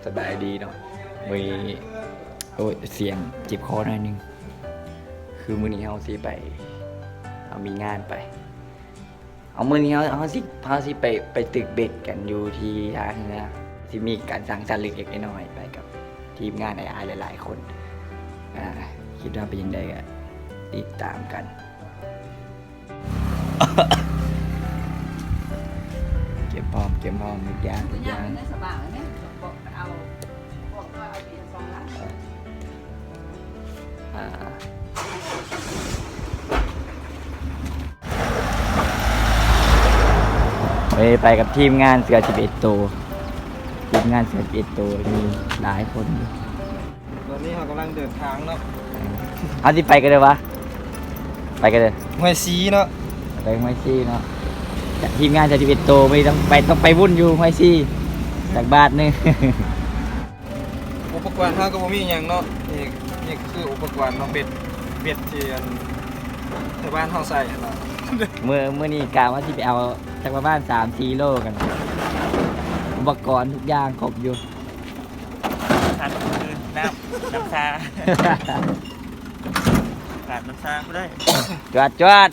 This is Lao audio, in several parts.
ສະບາຍດີເນາະ ມື້ນີ້ ໂອ້ຍ ສຽງເຈັບຄໍໜ້ອຍໜຶ່ງ ຄືມື້ນີ້ເຮົາຊິໄປ ເຮົາມີງານໄປ ເອົາ ມື້ນີ້ເຮົາ ເຮົາຊິ ເຮົາຊິໄປ ໄປຕຶກເບັດກັນຢູ່ທີ່ທ່າເຮືອ ຊິມີການສັງສັນເລັກໆນ້ອຍໆ ໄປກັບທີມງານອ້າຍໆຫຼາຍໆຄົນ ອ່າ ຄິດວ່າເປັນຈັ່ງໃດກໍຕິດຕາມກັນ. ກຽມພ້ອມ ກຽມພ້ອມທຸກຢ່າງ ທຸກຢ່າງ ອ່າ ໄປ ໄປກັບທີມງານເສືອສິບເອັດໂຕ ທີມງານເສືອສິບເອັດໂຕ ມີຫຼາຍຄົນຢູ່. ຕອນນີ້ເຮົາກຳລັງເດີນທາງເນາະ ເຮົາຊິໄປກັນເດີວະ ໄປກັນເດີ ຫ້ວຍຊີເນາະ ໄປຫ້ວຍຊີເນາະ ຈາກທີມງານຈາກສິບເອັດໂຕ ໄປ ຕ້ອງໄປ ຕ້ອງໄປວຸ້ນຢູ່ຫ້ວຍຊີ ຈັກບາດໜຶ່ງ. ອຸປະກອນເຮົາກໍບໍ່ມີຫຍັງເນາະ ນີ້ ນີ້ຄືອຸປະກອນເນາະ ເບັດ ເບັດທີ່ອັນ ແຖວບ້ານເຮົາໃຊ້ຫັ້ນນະ ມື້ ມື້ນີ້ກະວ່າຊິໄປເອົາຈັກປະມານສາມສີ່ໂລກັນ ອຸປະກອນທຸກຢ່າງຄົບຢູ່. ຂາດບໍ່ໄດ້ ນ້ຳ ນ້ຳຊາ ຂາດນ້ຳຊາບໍ່ໄດ້ ຈວດ ຈວດ.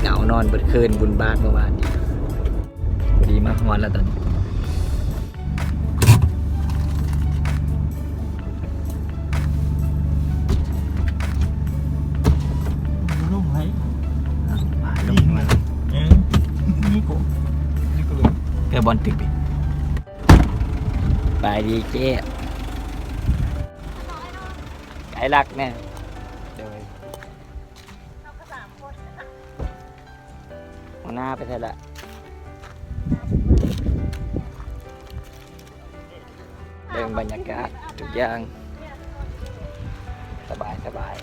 ເຫງົານອນເບິດຄືນ ບຸນບາດເມື່ອວານນີ້ ພໍດີມາຮອດແລ້ວຕອນນີ້. ລົງໄຫ ລົງມາ ເອີ ນີ້ກໍ ນີ້ກໍລົງ ແຕ່ບ່ອນຕຶກນີ້ ໄປດີເຈ້ ໄກລັກແນ່ ໂດຍ ຫົວໜ້າໄປໃສລະ? ເບິ່ງບັນຍາກາດທຸກຢ່າງ ສະບາຍ ສະບາຍ.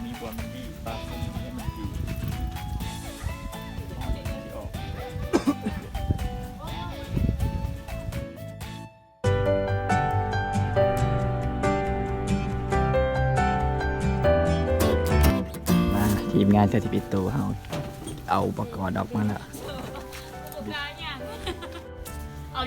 ມີບ່ອນມັນດີ ປາກມັນດີ ມັນດີ ອອກ. ມາ ທີມງານເສືອສິບເອັດໂຕເຮົາ ເອົາອຸປະກອນອອກມາແລ້ວ ເອົາ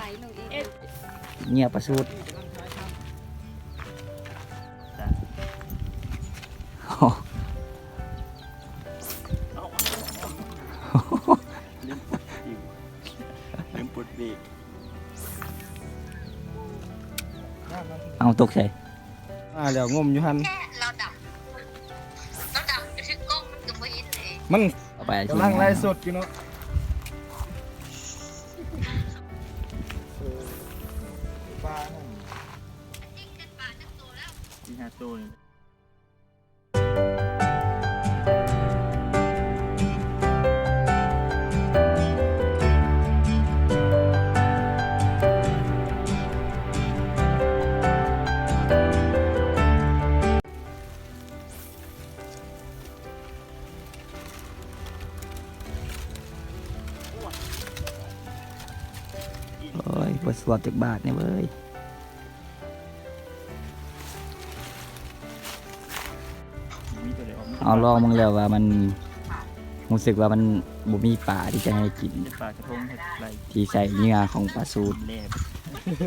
ເຫຍື່ອປາສູດ ລືມປົດເບຣກ ເອົາຕົກໃສ່ ມາແລ້ວງົມຢູ່ຫັ້ນ ລາວດຳ ລາວດຳໄປຖືກກ້ອງມັນກໍບໍ່ເຫັນເດ້ ມັນ ເອົາໄປ ກຳລັງໄລຟ໌ສົດຢູ່ເນາະ ເອີ ປານັ້ນ ປາຈັກໂຕແລ້ວ ສີ່ຫ້າໂຕນີ້. ໂອ້ຍ ບໍ່ສວບຈັກບາດແນ່ເວີຍ. ເຮົາລອງເບິ່ງແລ້ວວ່າມັນ ຮູ້ສຶກວ່າມັນບໍ່ມີປາທີ່ຈະໃຫ້ກິນ ປາກະພົງເຮັດໄດ້ ທີ່ໃສ່ເຫຍື່ອຂອງປາສູດ ແລະ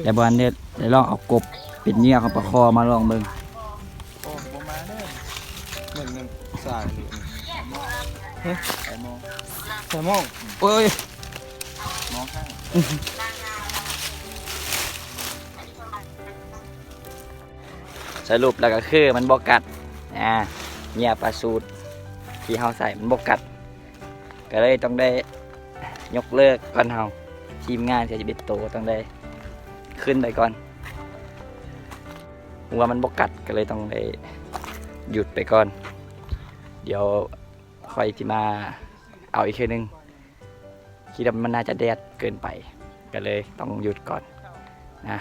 ແຕ່ບໍ່ທັນໄດ້ ໄດ້ລອງເອົາກົບເປັນເຫຍື່ອຂອງປາຄໍ່ມາລອງເບິ່ງ ໂອ້ ບໍ່ມາເດີ ເບິ່ງນັ້ນ ສາຍເລີຍ ຮະ ສາຍມອງ ສາຍມອງ ໂອ້ຍ ມອງຂ້າງ ສະຫຼຸບແລ້ວກໍຄືມັນບໍ່ກັດ ອາ ເຫຍື່ອປາສູດທີ່ເຮົາໃສ່ມັນບໍ່ກັດ ກໍເລີຍຕ້ອງໄດ້ຍົກເລີກກ່ອນເຮົາ ທີມງານສີ່ສິບເອັດໂຕຕ້ອງໄດ້ຂຶ້ນໄປກ່ອນ ເພາະວ່າມັນບໍ່ກັດ ກໍເລີຍຕ້ອງໄດ້ຢຸດໄປກ່ອນ ດຽວຂ້ອຍຊິມາເອົາອີກເທື່ອໜຶ່ງ. ຄິດວ່າມັນໜ້າຈະແດດເກີນໄປ ກໍເລີຍຕ້ອງຢຸດກ່ອນນະ.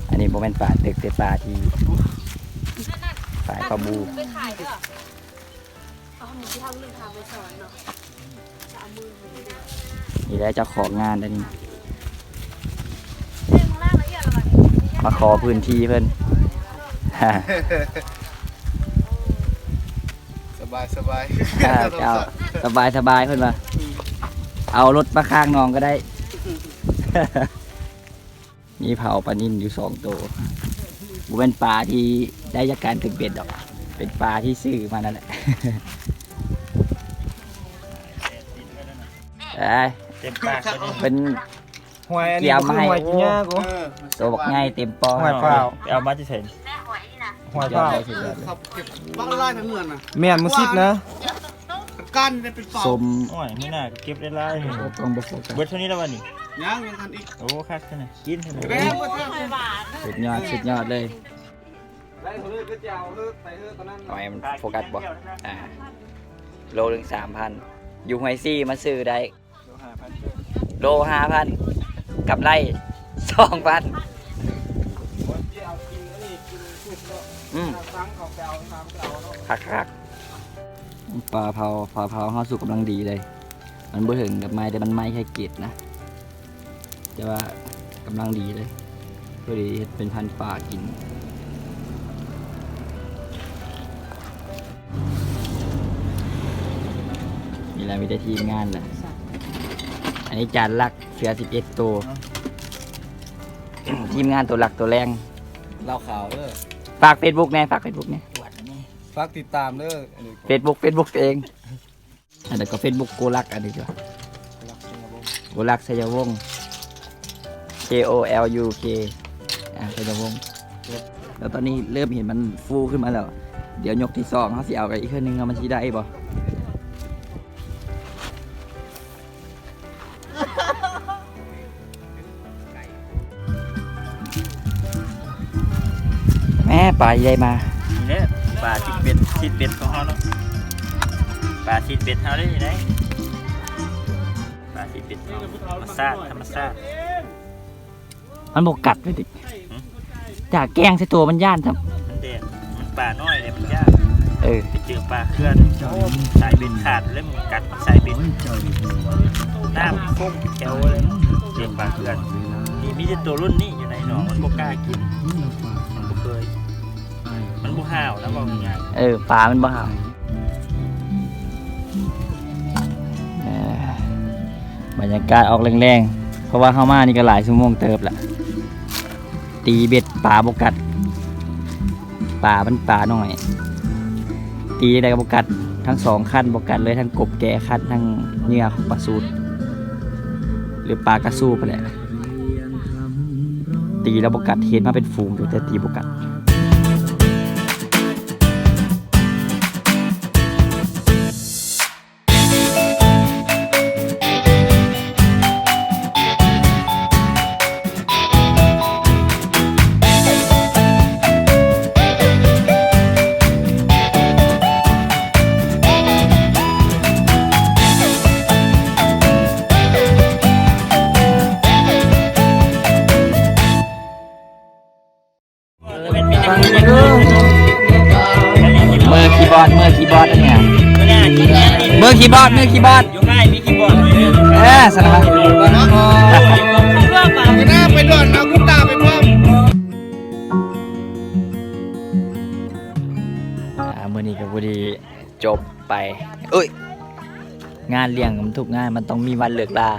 ອັນນີ້ບໍ່ແມ່ນປາຕຶກ ແຕ່ປາທີ່ ປາປາບູ. ນີ້ແຫຼະເຈົ້າຂອງງານອັນນີ້ ມາຂໍພື້ນທີ່ເພິ່ນ. ສະບາຍ ສະບາຍ ເຈົ້າ ສະບາຍ ສະບາຍ ເພິ່ນວ່າ ເອົາລົດມາຂ້າງໜອງກໍໄດ້ ມີເຜົາປານິນຢູ່ສອງໂຕ ບໍ່ແມ່ນປາທີ່ໄດ້ຈາກການຕຶກເບັດດອກ ເປັນປາທີ່ຊື້ມານັ້ນແຫຼະ. ເອີຍ ເຕັມປາກ ເພິ່ນ ຫ້ວຍອັນນີ້ ບໍ່ຄືຫ້ວຍກິນຫຍ້າ ໂຕບັກໃຫຍ່ເຕັມປອງ ຫ້ວຍພ້າວ ໄປເອົາມາແຕ່ໃສ? ຫ້ວຍພ້າວ ບັກຫຼາຍເໝືອນນະ ແມ່ນ ມື້ສິດນະ ກ້ານໄດ້ເປັນປອງ ສົ້ມ ໂອ້ຍ ມື້ໜ້າກໍເກັບໄດ້ຫຼາຍ ເບິດເທົ່ານີ້ແລ້ວວະນີ້ ຍັງ ຍັງທັນອີກ ໂອ້ ຄັກຂະໜາດ ກິນ ສຸດຍອດ ສຸດຍອດເລີຍ ເອົາໃຫ້ມັນໂຟກັສບໍ່ ອາ ໂລໜຶ່ງສາມພັນ ຢູ່ຫ້ວຍສີ່ມາຊື້ໄດ້. ໂລຫ້າພັນ ກຳໄລສອງພັນ ອືມ ຄັກໆ ປາເຜົາ ປາເຜົາເຮົາສຸກກຳລັງດີເລີຍ ມັນບໍ່ເຖິງກັບໄໝ້ ແຕ່ມັນໄໝ້ແຄ່ເກັດນະ ແຕ່ວ່າກຳລັງດີເລີຍ ພໍດີເຮັດເປັນພັນປາກິນ. ນີ້ແຫຼະ ມີແຕ່ທີມງານແຫຼະ ອັນນີ້ຈານຫຼັກເສືອສິບເອັດໂຕ ທີມງານໂຕຫຼັກໂຕແຮງ ລາວຂາວເດີ. ຝາກເຟສບຸກແດ່ ຝາກເຟສບຸກແດ່. ອວດອັນນີ້ ຝາກຕິດຕາມເດີ ອັນນີ້ເຟສບຸກ ເຟສບຸກຕົວເອງ. ອັນນັ້ນກໍເຟສບຸກໂກລັກ ອັນນີ້ກໍ ໂກລັກໄຊຍະວົງ ໂກລັກໄຊຍະວົງ K O L U K ອ່າ ໄຊຍະວົງ. ແລ້ວຕອນນີ້ເລີ່ມເຫັນມັນຟູຂຶ້ນມາແລ້ວ ດຽວຍົກທີສອງເຮົາຊິເອົາກັນອີກເທື່ອໜຶ່ງ ວ່າມັນຊິໄດ້ບໍ່. ແມ່ ປາທີ່ໄດ້ມາ ນີ້ແຫຼະ ປາຕິດເບັດ ຕິດເບັດຂອງເຮົາເນາະ ປາຕິດເບັດເຮົາເດ້ ນີ້ໄດ໋ ປາຕິດເບັດເຮົາ ທຳມະຊາດ ທຳມະຊາດ. ມັນບໍ່ກັດເລີຍຕິ ຫຶ ຈາກແກ້ງໃສ່ໂຕມັນຢ້ານຊ້ຳ ມັນແດດ ມັນປານ້ອຍເດ້ ມັນຢ້ານ. ເອີ ໄປເຈີປາເຂື່ອນ ໂອ້ ສາຍເບັດຂາດເລີຍ ມັນກັດສາຍເບັດ ນ້ຳຟົ້ງແຖວເລີຍ ເຈີປາເຂື່ອນ. ນີ້ມີແຕ່ໂຕລຸ້ນນີ້ຢູ່ໃນໜອງ ມັນບໍ່ກ້າກິນ ມັນບໍ່ເຄີຍ ມັນບໍ່ຫ້າວນະ ເວົ້າງ່າຍໆ. ເອີ ປາມັນບໍ່ຫ້າວ. ເອີ ບັນຍາກາດອອກແລງໆ ເພາະວ່າເຮົາມານີ້ກໍຫຼາຍຊົ່ວໂມງເຕີບລະ ຕີເບັດປາບໍ່ກັດ ປາມັນປານ້ອຍ ຕີໃດກໍບໍ່ກັດ ທັງສອງຄັນບໍ່ກັດເລີຍ ທັງກົບແກ້ຄັນ ທັງເຫຍື່ອຂອງປາສູດ ຫຼືປາກະສູບຫັ້ນແຫຼະ ຕີແລ້ວບໍ່ກັດ ເຫັນມາເປັນຝູງຢູ່ ແຕ່ຕີບໍ່ກັດ. ມືຄີບອດ ມືຄີບອດອັນນີ້ ມືຄີບອດ ມືຄີບອດ ຢູ່ໃກ້ມີຄີບອດ ເອີ ຊັ້ນລະ ໄປດອນເອົາກຸນຕາໄປພ້ອມ. ອ່າ ມື້ນີ້ກໍພໍດີ ຈົບໄປ ເອີຍ ງານລ້ຽງມັນທຸກງານ ມັນຕ້ອງມີວັນເລີກລາ.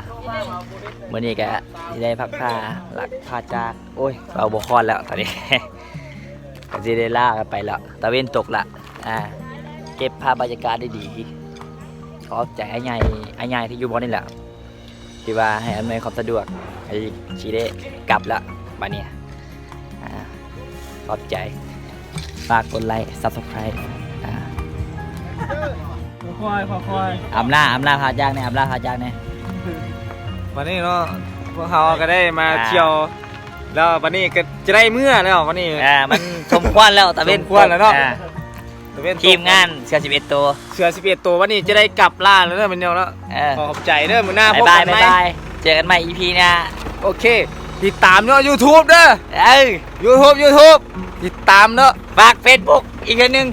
ມື້ນີ້ກະຊິໄດ້ພັກພາ ລະພາຈາກ ໂອ້ຍ ເວົ້າບໍ່ຄອນແລ້ວຕອນນີ້ ກະຊິໄດ້ລາກັນໄປແລ້ວ ຕາເວັນຕົກລະ. ອ່າ ເກັບພາບບັນຍາກາດດີໆ ຂອບໃຈອ້າຍໃຫຍ່ ອ້າຍໃຫຍ່ທີ່ຢູ່ບ່ອນນີ້ແຫຼະ ທີ່ວ່າໃຫ້ອຳນວຍຄວາມສະດວກ ໃຫ້ຊິໄດ້ກັບລະບາດນີ້. ອ່າ ຂອບໃຈ ຝາກກົດໄລ ຊັບສະໄຄຣບ໌ ອ່າ ຄ່ອຍໆ ຄ່ອຍໆ ອຳລາ ອຳລາພາຈາກແດ່ ອຳລາພາຈາກແດ່. ບາດນີ້ເນາະ ພວກເຮົາກໍໄດ້ມາ ອ່າ ທ່ຽວ ແລ້ວບາດນີ້ກໍຈະໄດ້ເມືອແລ້ວບາດນີ້ ອ່າ ມັນສົມຄວນແລ້ວ ຕາເວັນ ສົມຄວນແລ້ວເນາະ ອ່າ ທີມງານເສືອສິບເອັດໂຕ ເສືອສິບເອັດໂຕ ວັນນີ້ຈະໄດ້ກັບລາແລ້ວເດີ ແມ່ນຫຍັງເນາະ. ເອີ ຂໍຂອບໃຈເດີ ມື້ໜ້າພົບກັນໃໝ່ ບາຍບາຍ ເຈີກັນໃໝ່ ອີພີ ໜ້າ. ໂອເຄ ຕິດຕາມເນາະ ຢູທູບເດີ ເອີ ຢູທູບ ຢູທູບ ຕິດຕາມເນາະ ຝາກເຟສບຸກອີກເທື່ອໜຶ່ງ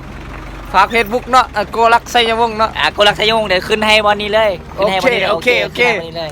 ຝາກເຟສບຸກເນາະ ໂກລັກໄຊຍະວົງເນາະ ອ່າ ໂກລັກໄຊຍະວົງ ດຽວຂຶ້ນໃຫ້ບ່ອນນີ້ເລີຍ ຂຶ້ນໃຫ້ບ່ອນນີ້ເລີຍ ໂອເຄ ໂອເຄ ໂອເຄ ຂຶ້ນໃຫ້ບ່ອນນີ້ເລີຍ.